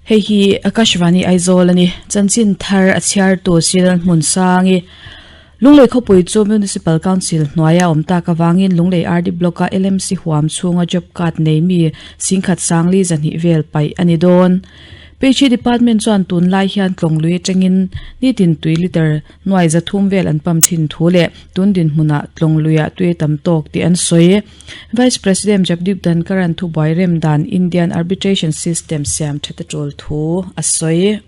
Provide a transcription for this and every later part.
Hei hi Akashvani Aizawl a ni. Chanchin thar a chhiartu Siral Hmunsangi. Lunglei khawpui chu Municipal Council hnuaia awm tak avangin Lunglei RD Block-a LMC huam chhunga job card nei mi singkhat sangli zahnih vel paih a ni dawn. PHE Department chuan tunlai hian tlawnglui atangin nitin tui litre Nuai 300 vel an pump thin thu leh tun dinhmunah tlawng luiah tui tam tawk tih an sawi. Vice President Jagdeep Dhankhar-a'n thubuai rem dan Indian Arbitration System siam that a tul thu a sawi.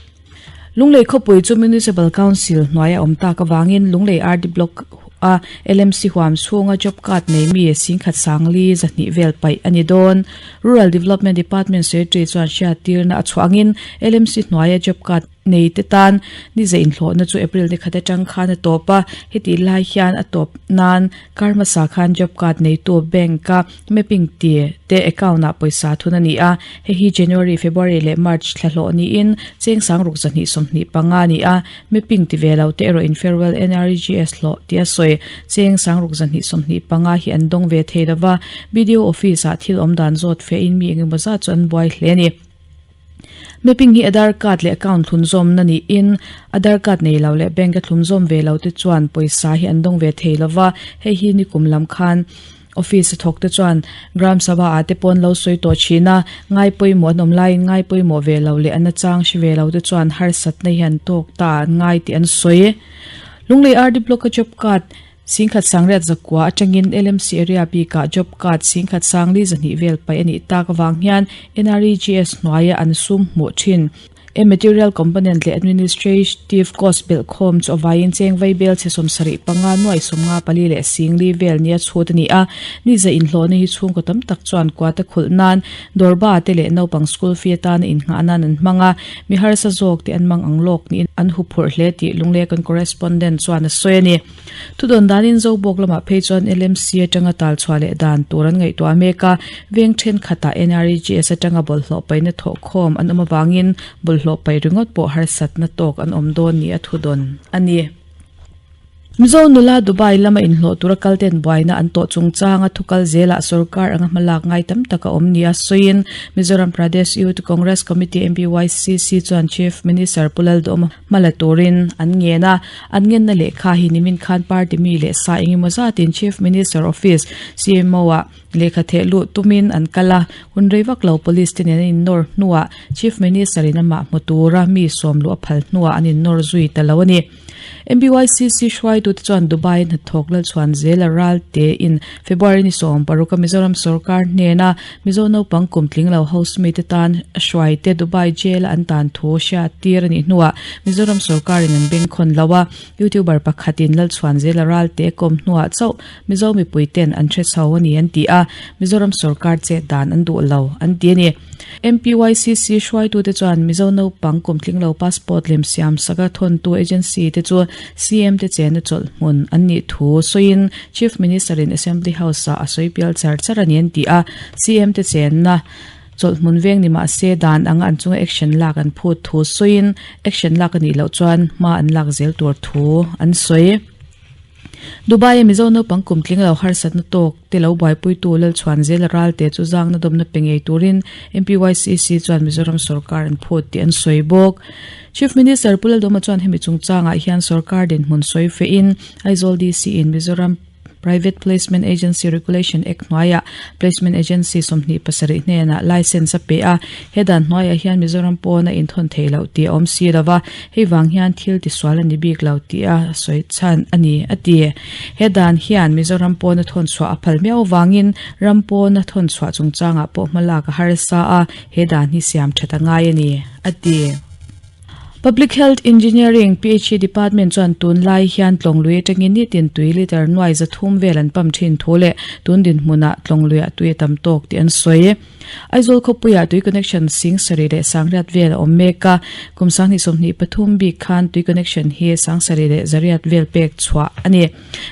Lunglei khawpui chu Municipal Council hnuaia awm tak avangin Lunglei RD Block a LMC huam chhunga job card nei mi singkhat sangli 200 vel paih a ni dawn. Rural Development Department Secretary chuan hriattirna a chhuah angin LMC hnuaia job card nei te tan ni zah inhlawhna chu April ni khat atang khan a tawp a, heti lai hian a tawp nan kar hmasa khan job card neitu bank a mapping ti te account ah pawisa thun a ni a, hei hi January, February leh March thla hlawh niin cheng sang ruk 225 a ni a, mapping ti ve lo te erawh in farewell NREGS hlawh tih a sawi cheng sang ruk 225 hi an dawng ve thei lova, BDO office ah thil awm dan zawt fe in mi engemaw zat chu an buai hle a ni. Mapping hi Aadhaar card leh account thlun zawmna niin Aadhaar card nei lo leh bank a thlun zawm ve lo te chuan pawisa hi an dawng ve thei lo va, hei hi nikum lam khan office a thawk te chuan Gram Sabha ah te pawh an lo sawi tawh thin a, ngai pawimawh an awm laiin ngai pawimawh ve lo leh an nachang hre ve lo te chuan harsatna hi an tawk ta an ngai tih an sawi. Lunglei RD Block a job card Singkhat sangriat zakua atangin LMC area bikah job card singkhat sangli 200 vel paih a nih tak avang hian NREGS hnuaia an sum hmuh thin. E Material component leh administrative cost belh khawm chu avaiin cheng vaibel chhe 75 nuai 54 leh singli vel nia chhut a ni a. Ni za inhlawhna hi chhungkaw tam tak chuan kuata khulh nan dawrba te leh naupang school fee atana innghah nan an hmang a. Mi harsa zawk te an mang ang lawk niin an huphurh hle tih Lunglei kan correspondent chuan a sawi a ni. Thudawn danin Zobawk lamah phei chuan LMC atanga tal chhuah leh dan tur an ngaihtuah mek a, veng thenkhatah NREGS atanga bawlhhlawh paihna thawhkhawm an awm avangin bawlhhlawh paih ringawt pawh harsatna tawk an awm dawn ni a thudawn a ni. Mizo nula Dubai lama inhlawh tura kalten buaina an tawh chungchanga thukal zelah sorkar anga hmalak ngai tam tak a awm nia sawiin Mizoram Pradesh Youth Congress Committee, MPYCC, chuan Chief Minister Pu Lalduhawma Hma la turin an ngen a, an ngenna lehkha hi nimin khan party mi leh sa engemaw zatin Chief Minister Office, CMO, ah lehkha theh luh tumin an kal a, hun rei vak lo Police te nen an innawr hnuah Chief Minister in amah hmu tura mi sawm luh a phal hnuah an innawr zui ta lo a ni. MBYCC hruaitute chuan Dubai hnathawk Lalchhuan Zela Ralte in February ni 16 a Mizoram sorkar hnena Mizo naupang kum tling lo housemate tan hruaite Dubai jail a an tan thu hriat tir a nih hnuah Mizoram sorkarin an bengkhawn lo a, YouTuber pakhatin Lalchhuanzela Ralte kawm hnuah chauh Mizo mipuiten an hre chho a ni an ti a, Mizoram sorkar chet dan an duh lo an ti a ni. MPYCC hruaitute chuan Mizo naupang kum tling lo passport lem siam saka thawntu agency te chu CM te chena chawlh hmun an nih thu sawiin Chief Minister in Assembly House ah a sawi pial char char a ni an ti a, CM te chenna chawlh hmun veng ni mah se dan anga an chunga action lak an phut thu sawiin action lak a nih loh chuan hma an lak zel tur thu an sawi. Dubai-a Mizo naupang kum tling lo harsatna tawk te lo buaipuitu Lalchhuanzela Ralte chu zangna dawmna pe ngei turin MPYCC chuan Mizoram sorkar an phut tih an sawi bawk. Chief Minister Pu Laldawma chuan hemi chungchangah hian sorkar dinhmun sawi fehin Aizawl DC-in Mizoram Private Placement Agency Regulation Act hnuaiah Placement Agency 27 hnenah licence a pe a, he dan hnuaiah hian Mizoram pawn a inthawn thei loh tih a awm si lo va, hei vang hian thil tisual a ni bik lo tih a sawi chhan a ni, a ti. He dan hian Mizoram pawn a thawn chhuah a phal miau vangin ram pawn a thawn chhuah chungchangah pawh hmalak a harsa a, he dan hi siam that a ngai a ni, a ti. Public Health Engineering, PHE, Department chuan tunlai hian tlawnglui atangin nitin tui litre nuai 300 vel an pump thin thu leh tun dinhmunah tlawngluiah tui a tam tawk tih an sawi. Aizawl khawpuiah tui connection 70 leh 900 vel a awm mek a, kum 2023 bik khan tui connection hi 78 vel pek chhuah a ni.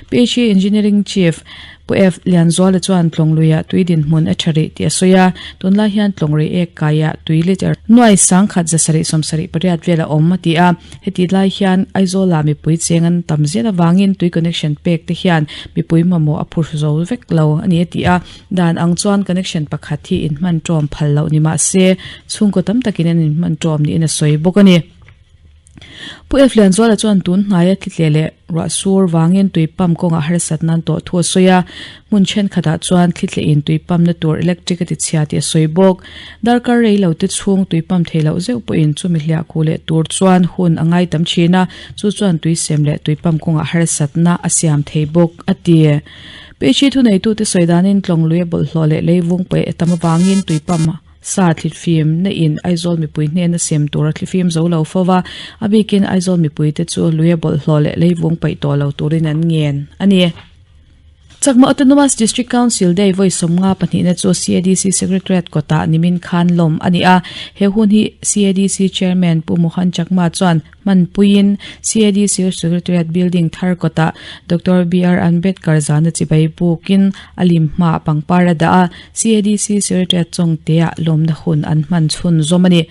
PHE Engineering Chief. Pu F. Lianzuala chuan Tlawngluiah tui dinhmun a tha rih tih a sawi a, tunlai hian Tlawngrei ek kaiah tui litre nuai sangkhat 778 vel a awm a ti a. Heti lai hian Aizawlah mipui cheng an tam zel avangin tui connection pek te hian mipui mamawh a phur zo vek lo a ni a ti a. Dan ang chuan connection pakhat hi inhman ṭawm phal loh ni mah se chhungkaw tam takin an inhman ṭawm niin a sawi bawk a ni. Pu F Lianzuala chuan tun hnaia tlitle leh ruah sur vangin tui pump kawngah harsat nan tawh thu a sawi a, hmun thenkhatah chuan tlitle in tui pump na tur electric a ti chhia tih a sawi bawk. Darkar rei lo te chhung tui pump thei loh zeuh pawhin chumi hliah khuh leh tur chuan hun a ngai tam thin a, chu chuan tui sem leh tui pump kawngah harsatna a siam thei bawk, a ti. Peichhi thuneitute sawi danin Tlawnglui a bawlhhlawh leh leivung paih a tam avangin tui pump Sa thlifim na in Aizawl mipui hnena sem tur a thlifim zo lo fo va, a bikin Aizawl mipuite chu luia bawlhhlawh leh leivung paih tawh lo turin an ngen a ni. Chakma Autonomous District Council Day vawi sawmnga pahnihna chu CADC Secretariat kawtah nimin khan lawm a ni a, he hun hi CADC Chairman Pu Mohan Chakma chuan Hmanpuiin CADC Secretariat Building thar kawtah Doctor BR Ambedkar zana chibai bukin a lim hmaah pangpar a dah a, CADC Secretariat chawngteah lawmna hun an hman chhun zawm a ni.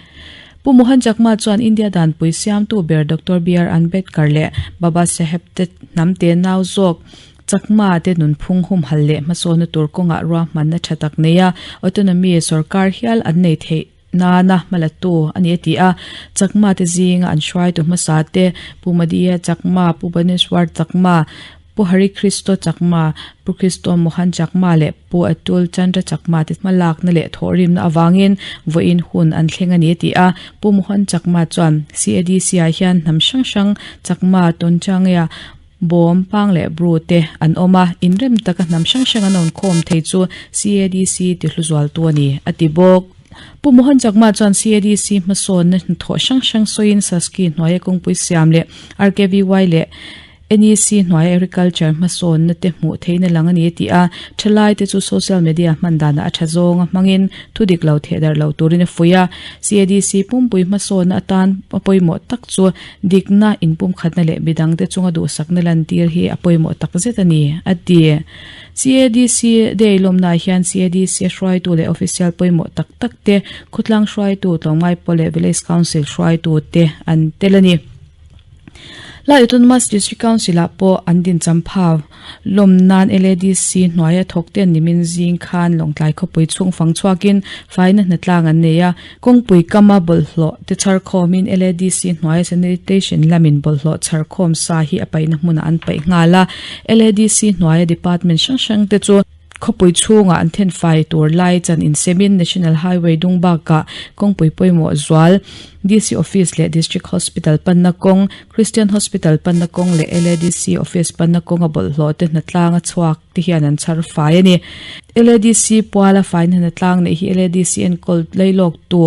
Pu Mohan Chakma chuan India danpui siamtu ber Doctor BR Ambedkar leh Baba Saheb te hnamte nau zawk Chakma te nunphung humhal leh hmasawnna tur kawngah ruahmanna tha tak nei a, autonomy sorkar hial an nei theih nana hmalatu a ni a ti a, Chakma te zinga an hruaitu hmasa te Pu Madiya Chakma, Pu Baneswar Chakma, Pu Hari Kristo Chakma, Pu Kristo Mohan Chakma leh Pu Atul Chandra Chakma te hmalakna leh thawhrimna avangin vawiin hun an thleng a ni a ti a, Pu Mohan Chakma chuan CADC ah hian hnam hrang hrang Chakma, Tonchangea, Bawm, Pang leh Bru te an awm a, inrem taka hnam hrang hrang an awmkhawm thei chu CADC ti hluzualtu a ni, a ti bawk. Pu Mohan Chakma chuan CADC hmasawnna hnathawh hrang hrang sawiin Saski hnuaia kawngpui siam leh RKVY leh NEC hnuaia agriculture hmasawnna te hmuh theihna lang a ni a ti a, thalai te chu social media hman danah a tha zawnga hmangin thu dik lo thehdarh lo turin a fuih a, CADC pumpui hmasawnna atan a pawimawh tak chu Dikna, inpumkhatna leh midangte chunga duhsakna lantir hi a pawimawh takzet a ni, a ti. CADC Day lawmnaah hian CADC a hruaitu leh official pawimawh tak tak te, khawtlang hruaitu, tlawmngai pawl leh Village Council hruaitu te an tel a ni. Lai Autonomous District Council-ah pawh an dincham phau. Lawm nan LADC hnuaia thawk ten nimin zing khan Lawngtlai khawpui chhung fang chhuakin faina hnatlang an nei a, kawngpui kama bawlhhlawh te chhar khawmin LADC hnuaia sanitation lamin bawlhhlawh chhar khawm sa hi a paihna hmunah an paih nghal a, LADC hnuaia department hrang hrang te chu khawpui chhungah an thenfai tur lai chan insemin National Highway dung bakah kawngpui pawimawh zual DC Office leh District Hospital panna kawng Christian Hospital panna kawng leh LADC Office panna kawnga bawlhhlawh te hnatlang a chhuak te hian an chhar fai a ni. LADC puala faina hnatlang neih hi LADC enkawl lailawktu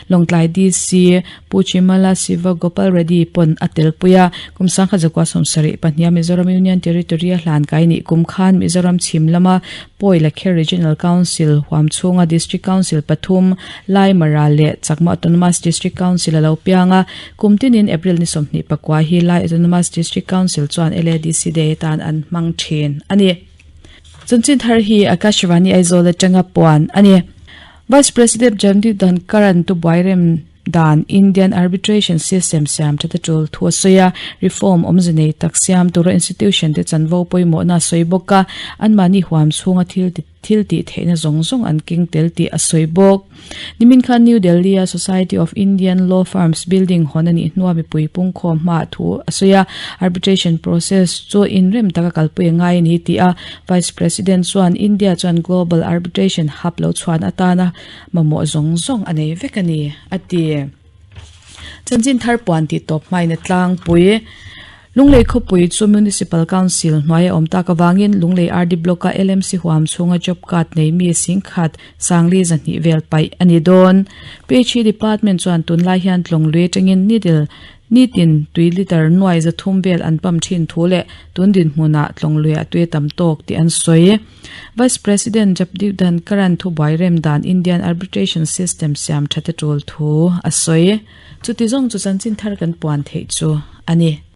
Lawngtlai DC Pu Chimala Siva Gopal Reddy pawn a telpui a. Kum sangkhat zakua sawmsarih pahniha Mizoram Union Territory a hlan kai nih kum khan Mizoram chhim lama Pawi Lakher Regional Council huam chhunga District Council pathum Lai Mara leh Chakma Autonomous District Council a lo piang a. Kum tinin April ni 24 hi Lai Autonomous District Council chuan LADC Day atan an hmang thin a ni. Chanchin thar hi Akashvani Aizawl atanga puan a ni. Vice President Jagdeep Dhankhar-a'n Tubuairem dan Indian Arbitration System siam that a tul thu a sawi a, reform awmze nei tak siam tura institution te chanvo pawimawhna a sawi bawk a, anmahni huam chhunga thil thil tih theihna zawng zawng an keng tel tih a sawi bawk. Nimin khan New Delhi-a Society of Indian Law Firms building hawn a nih hnua mipui pungkhawm hmaah thu a sawi a, arbitration process chu inrem taka kalpui a ngai a ni tih a Vice President chuan India chuan global arbitration hub lo chhuan atana mamawh zawng zawng a nei vek a ni, a ti. Chanchin thar puan tih tawp hmain a tlangpui. Lunglei khawpui chu Municipal Council hnuai a awm tak avangin Lunglei RD Block-a LMC huam chhunga job card nei mi singkhat sangli zahnih vel paih a ni dawn. PHE Department chuan tunlai hian Tlawnglui atangin needle nitin tui litre nuai zathum vel an pump thin thu leh tun dinhmunah Tlawnglui-ah tui a tam tawk tih an sawi. Vice President Jagdeep Dhankhar-a'n thubuai rem dan Indian Arbitration System siam that a tul thu a sawi. Chuti zawng chu chanchin thar kan puan theih chu a ni.